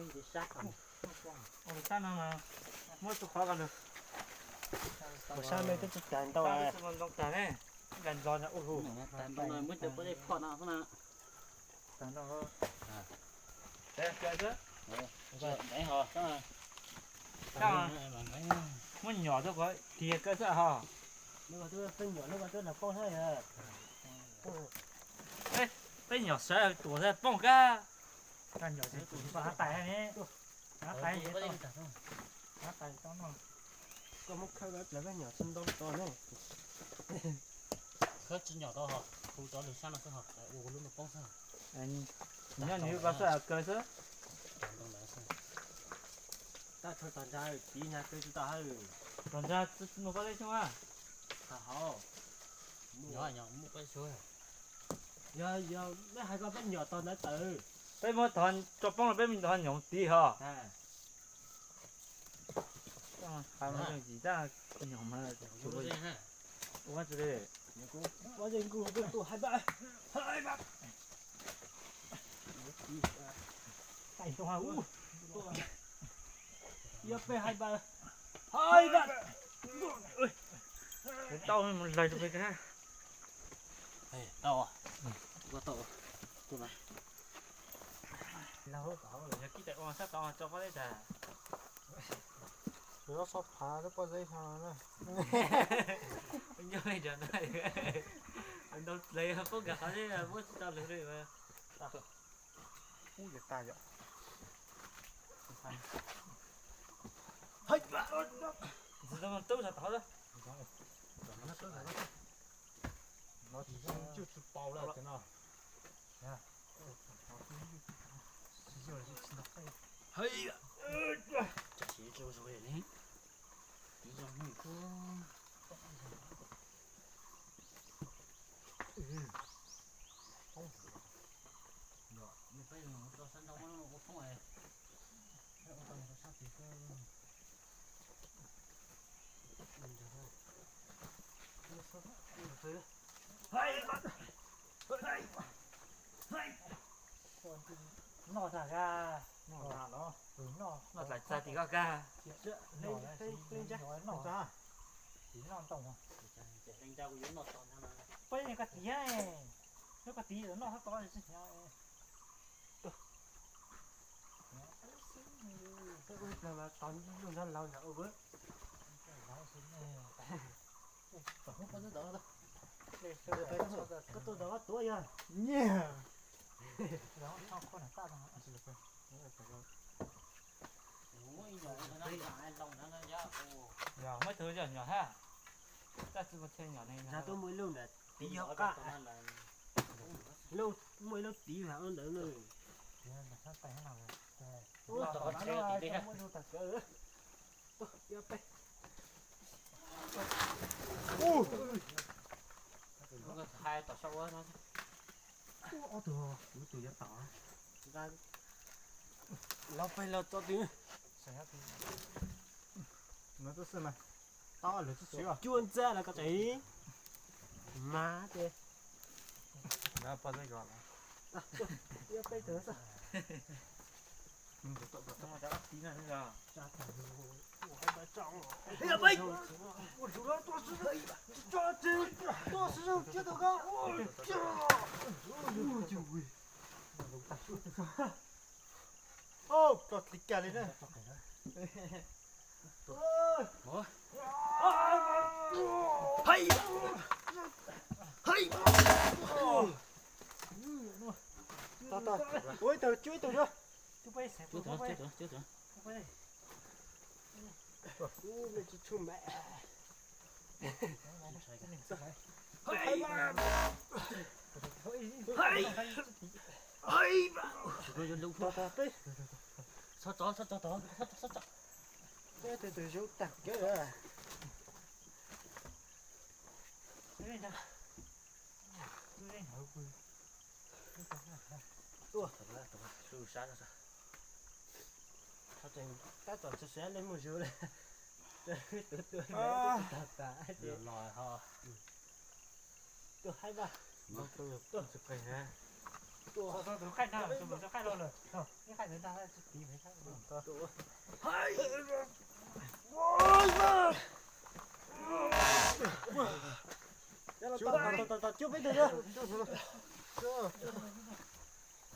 Ua sab no mas muab txhua qhov ko lug. Ua sab no twb tsis tag ntau. Sab twb tsis ntau tag ne. Nkag nrov ntag ua lug. Tag ntau no muab cov pob zeb phom no xwb na. Tag ntau. Muab nyom tuaj kuv tiag kawg xwb ho. Peb nyom sawv tuam xwb poob kab. Koj muab khawb peb nyom tsis ntau tod ne. Khawb tsis nyom tau ho, hu rov lug sab no xwb ho, ua lub no poob xwb. Nyob nws ko xwb kaw xwb. Tab txog tog ntsa tiv nyag kaw tsis tau hawb. Tog ntsa nug pob zeb xyoob a. Tag hauv. Muaj pob zeb xyoob. Yog, yog, peb hais ko peb nyom tog ntawd tawm. Peb muab tog tso poob los peb tog nyom tiv ho. Hais mas yooj yim tab nyom mas ua tsis li. Pob zeb nkuj peb tuaj hai npab, hai npab. Tais tau ha ub. Yog peb hai npab, hai npab. Tau mus laig rau peb kab. Tau, tau, tau. Yog kib tais ua sab tod tso pob zeb tag. Lub xob phav lub pob zeb xyoo na. Nyob li ntawd, ntau dlej poob nkag qhov zeb muab tsis tau lawm li. Ub, yog tas yom. Ntxiv tau tub sab tod. No tsis zoo, tsis paus lawm no. Hais, tab sis zoo zoo li, tiv zoo li. Peb rau sab nrau muab ua poob, ua tau sab tid. Noj tag, noj tag los, noj tag txag tim koj kag. Noj ntoo, peb koj tiv, nyob koj tiv noj sab tod tsis hnyav. Peb ua ib plag mas tos lub nrab laug ntag. Koj tuaj ntawm koj tuav yog nyiag. Yog muaj ib tug yog nyom hab. Tab sis muaj ib lub ntawm tiv yog qab. Muaj ib lub tiv ntawd na. Ua tom tsev tim li. Hais tom sab ua no. Ob tug, kuv tus yuav tom. Los peb los tso twg. No tub xwb mas. Tau lawm tub xwb os. Cua ntxa los koj tsev. Mas ces. Peb tug xwb. Tso tib kag li na. Hei, hei, Ua ib tug, cuab ib tug xwb. Cuab tug, cuab tug, cuab tug. Ub, me tsis tshua me. Txhob tso, txhob tso tod, txhob tso. Peb tus tus zoo tag kev. Tab tom txog siav li mus zus li. Tus tus tag tas. Tuaj haib vaj. Tuaj, tuaj, tus qaij na, tus tus qaij los lawm, ib qaij ntawd ntag, tsis tiv me. Cuab peb tug.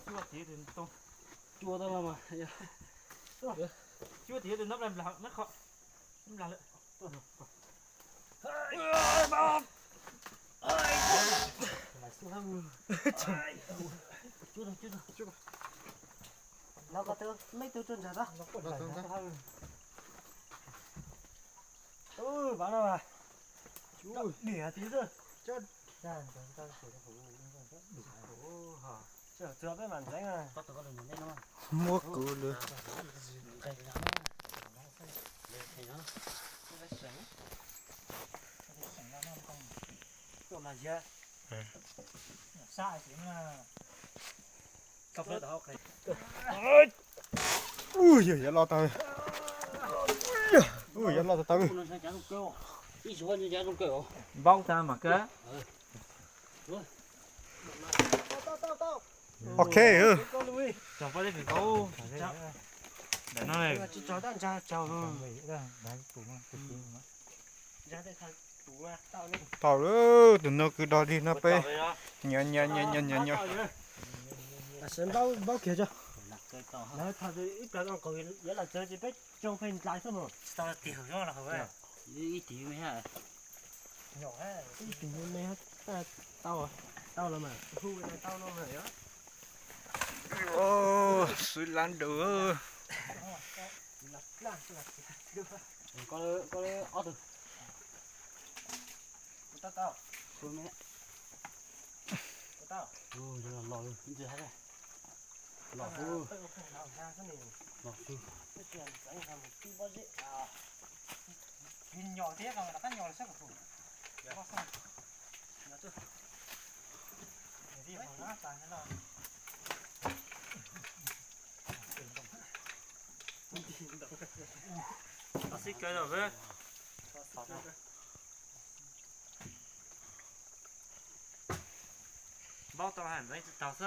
Cuab tiv tus ntoo. Cuab tau los mas. Cuab tiv tus nab nplag, nab qho. Nab nplag lawm. Los ko tw, meb tug rau ntsag tod. Ub, pav no mas. Diam tiv xwb. Txog peb mam ntxeev. Muab kuv lawm. Tuaj mas ziab. Ub, yog yav loj tag. Ub, yav loj tag tag. Npaub tag mas kawg. Ok. Tau, tau lawm, tus no kwv dog dig no peb nyiam nyiam nyiam nyiam nyiam nyiam. Sawv npaub kiag tso. Lawv thaum ib plag qaum yuav los txog ces peb tsoo pheej nplai xwb mas. Ib tis me, ib tis me tau, tau los mas hu tau no mas. Xwb lab nraud. Koj ob tug. Los, los, los. Xib kawg lawm. Npaub tau hais ntxeev tsis tau xwb.